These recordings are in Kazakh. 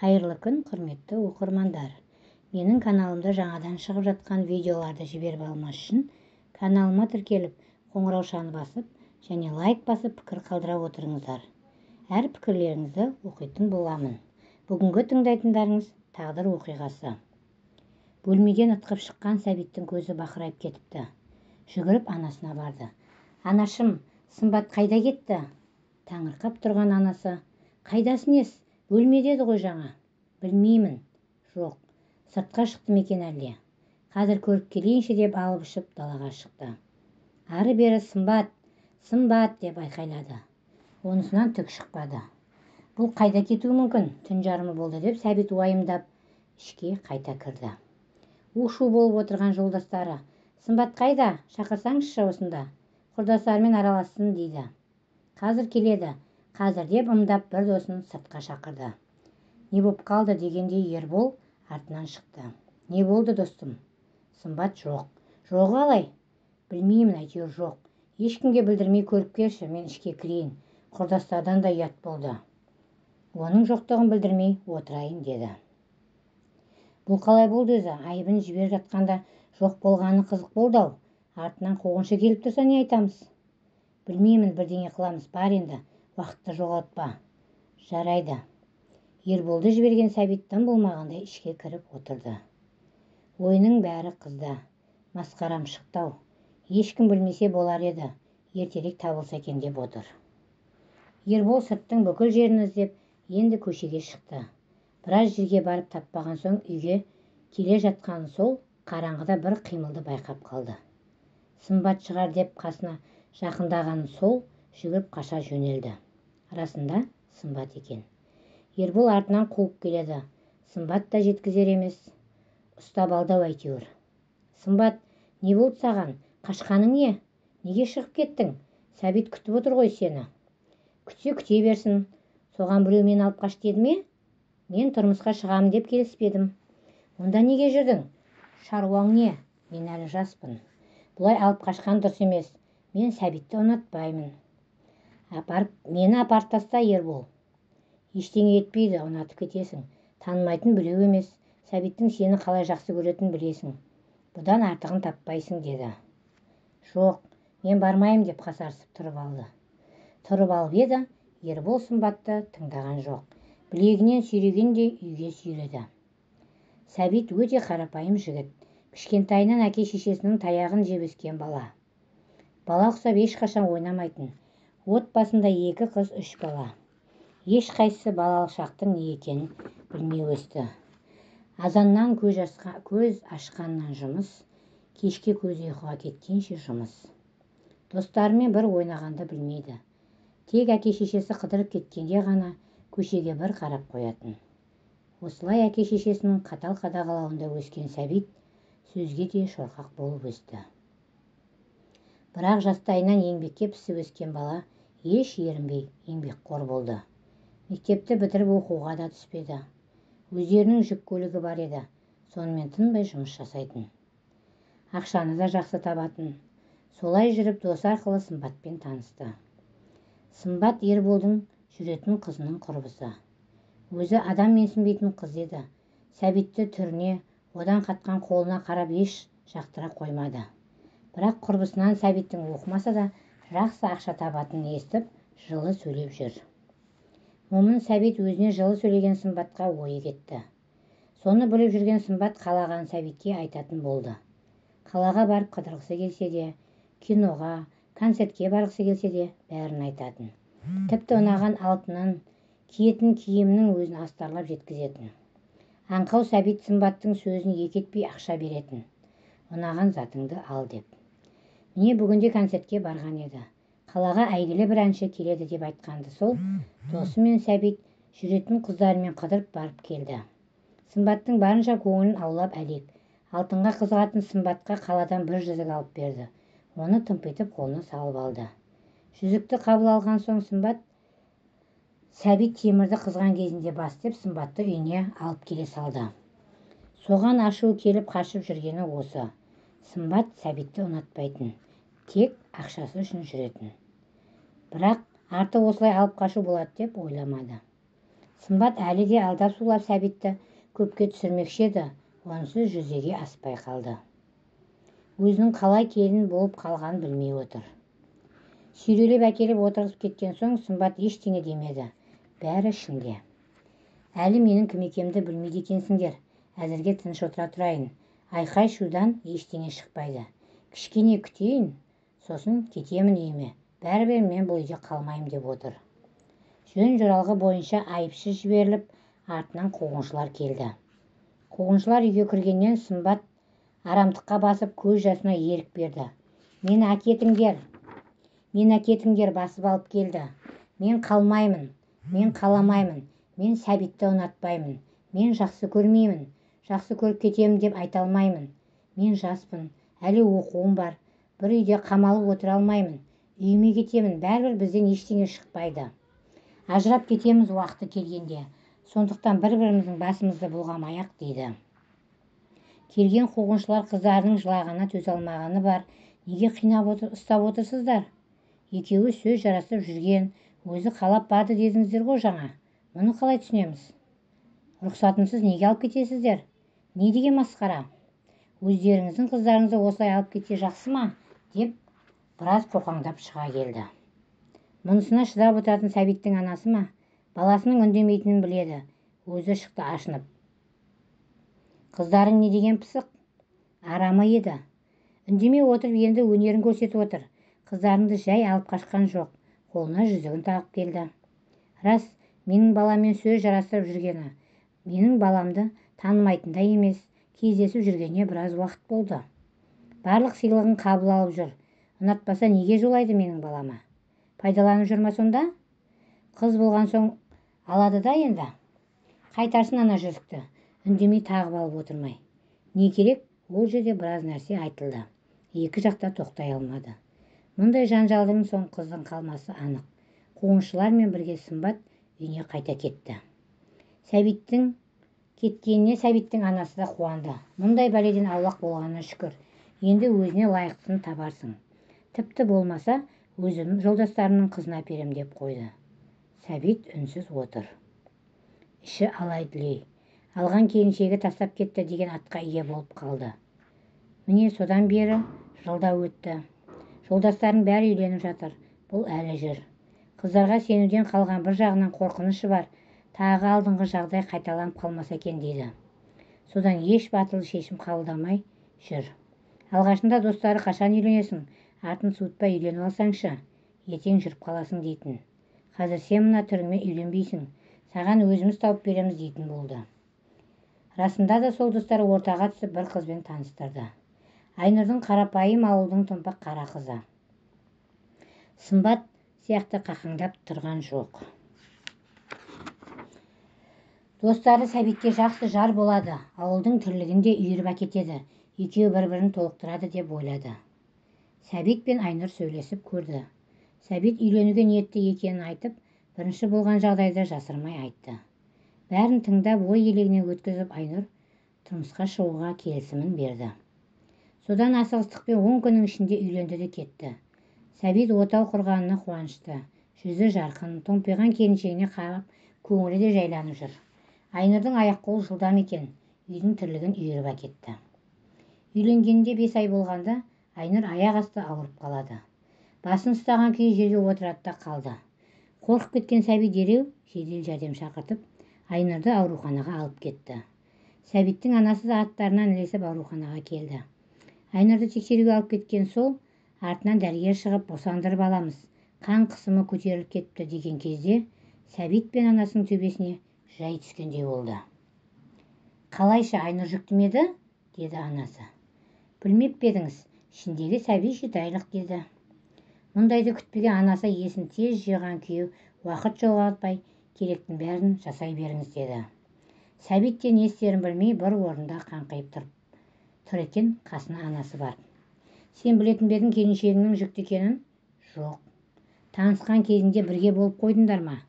Қайырлы күн, құрметті оқырмандар! Менің каналымда жаңадан шығып жатқан видеоларды жіберіп алмас үшін каналыма тіркеліп, қоңыраушаны басып және лайк басып пікір қалдыра отырыңыздар. Әр пікірлеріңізді оқитын боламын. Бүгінгі тыңдайтындарыңыз тағдыр оқиғасы. Бөлмеден ытқып шыққан Сәбиттің көзі бақырайып кетіпті. Жүгіріп анасына барды. Анашым, Сымбат қайда кетті? Таңырқап тұрған анасы, қайдасы нес? Бөлмеде еді ғой жаңа. Білмеймін. Жоқ, сыртқа шықты ма екен әлде? Қазір көріп келейінші деп алып ұшып далаға шықты. Ары-бері Сымбат, Сымбат деп айқайлады. Онысынан түк шықпады. Бұл қайда кетуі мүмкін? Түн жарымы болды деп Сәбит уайымдап ішке қайта кірді. У-шу болып отырған жолдастары, Сымбат қайда? Шақырсаңызшы осында. Құрдастарымен аралассын дейді. Қазір келеді. Қазір деп ымдап бір досын сыртқа шақырды. Не боп қалды дегендей Ербол артынан шықты. Не болды, достым? Сымбат жоқ. Жоғы қалай? Білмеймін, әйтеуір жоқ. Ешкімге білдірмей көріп келші, мен ішке кірейін. Құрдастардан да ұят болды. Оның жоқтығын білдірмей отырайын деді. Бұл қалай болды өзі? Айыбын жіберіп жатқанда жоқ болғаны қызық болды-ау. Артынан қуғыншы келіп тұрса не айтамыз? Білмеймін, бірдеңе қыламыз, бар енді. Уақытты жоғалтпа. Жарайды. Ерболды жіберген Сәбит тым болмағандай ішке кіріп отырды. Ойының бәрі қызда. Масқарам шықты-ау. Ешкім білмесе болар еді. Ертерек табылса екен деп отыр. Ербол сырттың бүкіл жерін іздеп, енді көшеге шықты. Біраз жерге барып таппаған соң үйге келе жатқан сол қараңғыда бір қимылды байқап қалды. Сымбат шығар деп қасына жақындаған сол жүгіріп қаша жөнелді. Расында Сымбат екен. Ербол артынан қуып келеді. Сымбат та жеткізер емес. Ұстап алды-ау әйтеуір. Сымбат, не болды саған? Қашқаның не? Неге шығып кеттің? Сәбит күтіп отыр ғой сені. Күтсе күте берсін. Соған біреу мені алып қаш деді ме? Мен тұрмысқа шығамын деп келіспедім. Онда неге жүрдің? Шаруаң не? Мен әлі жаспын. Бұлай алып қашқан дұрыс емес. Мен Сәбитті ұнатпаймын. Мені апарып таста, Ербол. Ештеңе етпейді, ұнатып кетесің. Танымайтын біреу емес. Сәбиттің сені қалай жақсы көретінін білесің. Бұдан артығын таппайсың деді. Жоқ, мен бармаймын деп қасарысып тұрып алды. Тұрып алып еді, Ербол Сымбатты тыңдаған жоқ. Білегінен сүйрегендей үйге сүйреді. Сәбит өте қарапайым жігіт. Кішкентайынан әке-шешесінің таяғын жеп өскен бала. Бала ұқсап ешқашан ойнамайтын. Отбасында 2 қыз, 3 бала. Ешқайсысы балалық шақтың не екенін білмей өсті. Азаннан көз ашқаннан жұмыс, кешке көз ұйқыға кеткенше жұмыс. Достарымен бір ойнағанды білмейді. Тек әке-шешесі қыдырып кеткенде ғана көшеге бір қарап қоятын. Осылай әке-шешесінің қатал қадағалауында өскен Сәбит сөзге де шорқақ болып өсті. Бірақ жастайынан еңбекке пісіп өскен бала еш ерінбей еңбекқор болды. Мектепті бітіріп оқуға да түспеді. Өздерінің жүк көлігі бар еді, сонымен тынбай жұмыс жасайтын. Ақшаны да жақсы табатын. Солай жүріп досы арқылы Сымбатпен танысты. Сымбат Ерболдың жүретін қызының құрбысы. Өзі адам менсінбейтін қыз еді. Сәбитті түріне, одан қатқан қолына қарап еш жақтыра қоймады. Бірақ құрбысынан Сәбиттің оқымаса да жақсы ақша табатынын естіп, жылы сөйлеп жүр. Момын Сәбит өзіне жылы сөйлеген Сымбатқа ойы кетті. Соны біліп жүрген Сымбат қалаған Сәбитке айтатын болды. Қалаға барып қыдырғысы келсе де, киноға, концертке барғысы келсе де бәрін айтатын. Тіпті ұнаған алтынын, киетін киімінің өзін астарлап жеткізетін. Аңқау Сәбит Сымбаттың сөзін екі етпей ақша беретін. Ұнаған затыңды ал деп. Міне бүгінде концертке барған еді. Қалаға әйгілі бір әнші келеді деп айтқанды сол, досы мен Сәбит жүретін қыздарымен қыдырып барып келді. Сымбаттың барынша көңілін аулап әлек. Алтынға қызығатын Сымбатқа қаладан бір жүзік алып берді. Оны тымпитып қолына салып алды. Жүзікті қабыл алған соң Сымбат Сәбит темірді қызған кезінде бас деп Сымбатты үйіне алып келе салды. Соған ашуы келіп қашып жүргені осы. Сымбат Сәбитті ұнатпайтын, тек ақшасы үшін жүретін. Бірақ арты осылай алып қашу болады деп ойламады. Сымбат әлі де алдап сулап Сәбитті көпке түсірмекші еді, онсыз жүзеге аспай қалды. Өзінің қалай келін болып қалғанын білмей отыр. Сүйрелеп әкеліп отырғызып кеткен соң Сымбат ештеңе демеді. Бәрі ішінде. Әлі менің кім екенімді білмейді екенсіңдер. Әзірге тыныш отыра тұрайын. Айқай-шудан ештеңе шықпайды. Кішкене күтейін, сосын кетемін үйіме. Бәрібір мен бұл үйде қалмаймын деп отыр. Жөн-жоралғы бойынша айыпсыз жіберіліп, артынан қуғыншылар келді. Қуғыншылар үйге кіргеннен Сымбат арамдыққа басып көз жасына ерік берді. Мені әкетіңдер, мені әкетіңдер, басып алып келді. Мен қалмаймын, мен қаламаймын, мен Сәбитті ұнатпаймын, мен жақсы көрмеймін, жақсы көріп кетемін деп айта алмаймын. Мен жаспын, әлі оқуым бар, бір үйде қамалып отыра алмаймын. Үйіме кетемін, бәрібір бізден ештеңе шықпайды. Ажырап кетеміз уақыты келгенде. Сондықтан бір-біріміздің басымызды бұлғамаяқ дейді. Келген қуғыншылар қыздарының жылағанына төзе алмағаны бар. Неге қинап отыр, ұстап отырсыздар? Екеуі сөз жарасып жүрген, өзі қалап барды дедіңіздер ғой жаңа. Мұны қалай түсінеміз? Рұқсатынсыз неге алып кетесіздер? Не деген масқара? Өздеріңіздің қыздарыңызды осылай алып кетсе жақсы ма? Деп біраз қоқаңдап шыға келді. Мұнысына шыдап отыратын Сәбиттің анасы ма? Баласының үндемейтінін біледі. Өзі шықты ашынып. Қыздарың не деген пысық? Арамы еді. Үндемей отырып енді өнерін көрсетіп отыр. Қыздарыңды жай алып қашқан жоқ. Қолына жүзігін тағып келді. Рас, менің баламмен сөз жарастырып жүргені. Менің баламды танымайтындай емес, кездесіп жүргеніне біраз уақыт болды. Барлық сыйлығын қабыл алып жүр. Ұнатпаса неге жолайды менің балама? Пайдаланып жүр ма сонда? Қыз болған соң алады да енді. Қайтарсын ана жүзікті. Үндемей тағып алып отырмай. Не керек, ол жерде біраз нәрсе айтылды. Екі жақта тоқтай алмады. Мұндай жанжалдың соң қыздың қалмасы анық. Қуғыншылармен бірге Сымбат үйіне қайта кетті. Сәбиттің кеткеніне Сәбиттің анасы да қуанды. Мұндай бәледен аулақ болғанына шүкір. Енді өзіне лайықтысын табарсың. Тіпті болмаса, өзім жолдастарымның қызын әперем деп қойды. Сәбит үнсіз отыр. Іші алай-дүлей. Алған келіншегі тастап кетті деген атқа ие болып қалды. Міне содан бері жылда өтті. Жолдастарының бәрі үйленіп жатыр. Бұл әлі жүр. Қыздарға сенуден қалған бір жағынан қорқынышы бар. Тағы алдыңғы жағдай қайталанып қалмаса екен дейді. Содан еш батыл шешім қабылдамай жүр. Алғашында достары қашан үйленесің, артын суытпай үйленіп алсаңшы, ертең жүріп қаласың дейтін. Қазір сен мына түріңмен үйленбейсің, саған өзіміз тауып береміз дейтін болды. Расында да сол достары ортаға түсіп бір қызбен таныстырды. Айнұрдың қарапайым ауылдың томпақ қара қызы. Сымбат сияқты қақаңдап тұрған жоқ. Достары Сәбитке жақсы жар болады, ауылдың тірлігін де үйіріп әкетеді, екеуі бір-бірін толықтырады деп ойлады. Сәбит пен Айнұр сөйлесіп көрді. Сәбит үйленуге ниетті екенін айтып, бірінші болған жағдайды жасырмай айтты. Бәрін тыңдап, ой елегінен өткізіп, Айнұр тұрмысқа шығуға келісімін берді. Содан асығыстықпен 10 күннің ішінде үйленді де кетті. Сәбит отау құрғанына қуанышты. Жүзі жарқын, томпиған келіншегіне қарап, көңілі де жайланып жүр. Айнұрдың аяқ-қолы жылдам екен, үйдің тірлігін үйіріп әкетті. Үйленгенде 5 ай болғанда, Айнұр аяқ асты ауырып қалады. Басын ұстаған күйі жерге отырады да қалды. Қорқып кеткен Сәбит дереу жедел жәрдем шақыртып, Айнұрды ауруханаға алып кетті. Сәбиттің анасы да аттарынан ілесіп ауруханаға келді. Айнұрды тексеруге алып кеткен сол, артынан дәрігер шығып, босандырып аламыз, қан қысымы көтеріліп кетіпті деген кезде, Сәбит пен анасының төбесіне жай түскендей болды. Қалайша Айнұр жүкті ме еді? Деді анасы. Білмеп пе едіңіз, ішіндегі сәби 7 айлық деді. Мұндайды күтпеген анасы есін тез жиған күйеу уақыт жоғалтпай керектің бәрін жасай беріңіз деді. Сәбит те не істерін білмей бір орында қаңқиып тұр екен, қасына анасы бар. Сен білетін бе едің келіншегіңнің жүкті екенін? Жоқ. Танысқан кезінде бірге болып қойдыңдар ма?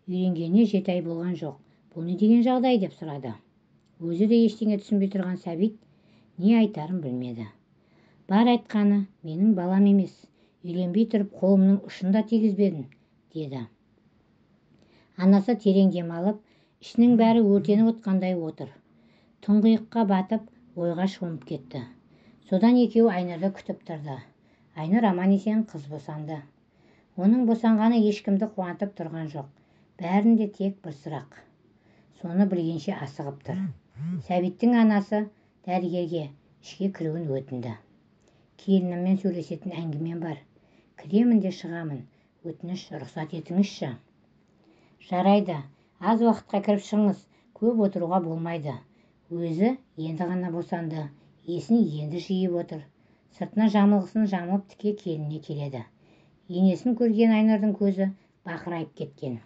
Үйленгеніне 7 ай болған жоқ. Бұл не деген жағдай деп сұрады. Өзі де ештеңе түсінбей тұрған Сәбит не айтарын білмеді. Бар айтқаны, менің балам емес, үйленбей тұрып қолымның ұшын да тигізбедім, деді. Анасы терең дем алып, Ішінің бәрі өртеніп отқандай отыр. Тұңғиыққа батып, ойға шомып кетті. Содан екеуі Айнұрды күтіп тұрды. Айнұр аман-есен қыз босанды. Оның босанғаны ешкімді қуантып тұрған жоқ. Бәрінде тек бір сұрақ. Соны білгенше асығып тұр. Сәбиттің анасы дәрігерге ішке кіруін өтінді. Келініммен сөйлесетін әңгімем бар. Кіремін де шығамын. Өтініш, рұқсат етіңізші. Жарайды, аз уақытқа кіріп шығыңыз, көп отыруға болмайды. Өзі енді ғана босанды, есін енді жиып отыр. Сыртына жамылғысын жамылып тіке келініне келеді. Енесін көрген Айнұрдың көзі бақырайып кеткен.